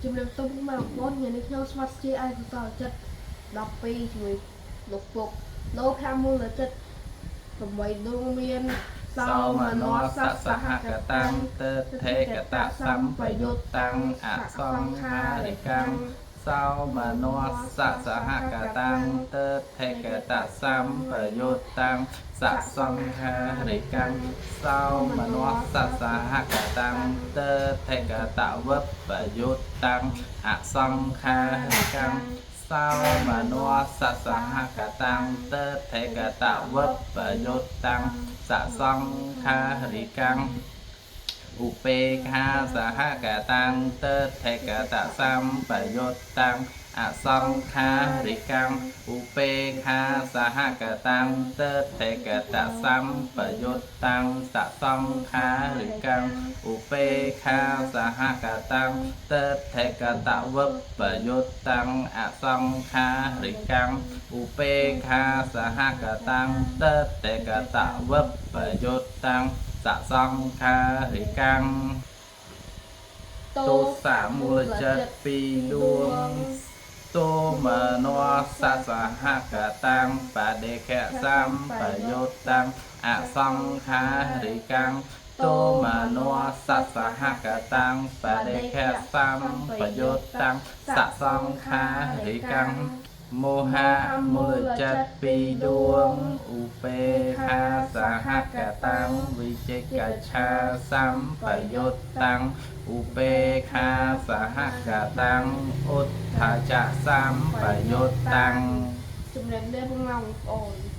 ជំរាបសួរពុកម៉ែបងប្អូនថ្ងៃនេះខ្ញុំស្វាត់ជាឯកសលចិត្ត12ជាមួយលោកពុកលោភៈមូលចិត្ត8ដួងមានសោ សោ ម ម ន ន ស្ស ស្ស សហ សហ ក ក តាំង តាំងទិដ្ឋិកតសម្បយុត្តតាំងអសង្ខារិកាំងសោមនស្សសហកតាំងទិដ្ឋិកតសម្បយុត្តតាំងសសង្ខារិកាំងសោមនស្សសហកតាំងទិដ្ឋិកតវិបយុត្តតាំងអសង្ខារិកាំងសោមនស្សសហកតាំងទិដ្ឋិកតវិបយុត្តតាំងសសង្ខារិកាំងឧបេខាសហកតាំងទិដ្ឋិកតសម្បយុត្តតាំងអសង្ខារិកាំងឧបេខាសហកតាំងទិដ្ឋិកតសម្បយុត្តតាំងសសង្ខារិកាំងឧបេខាសហកតាំងទិដ្ឋិកតវិបយុត្តតាំងអសង្ខារិកាំងឧបេខាសហកតាំងទិដ្ឋិកតវិបយុត្តតាំងសសង្ខារិកាំង ទោ ទោសៈមូលចិត្តពីរដួងទោមនស្សសហកតាំងបដិខសម្បយុត្តតាំងអសង្ខារិកាំងទោមនស្សសហកតាំងបដិខសម្បយុត្តតាំងសសង្ខារិកាំងមោហៈមូលចិត្តពីរដួងឧបេខាសហកតាំងវិជិកច្ឆាសម្បយុត្តតាំងឧបេខាសហកតាំងឧទ្ធាចៈសម្បយុត្តតាំង ជំរាបលាពុកម៉ែបងប្អូន។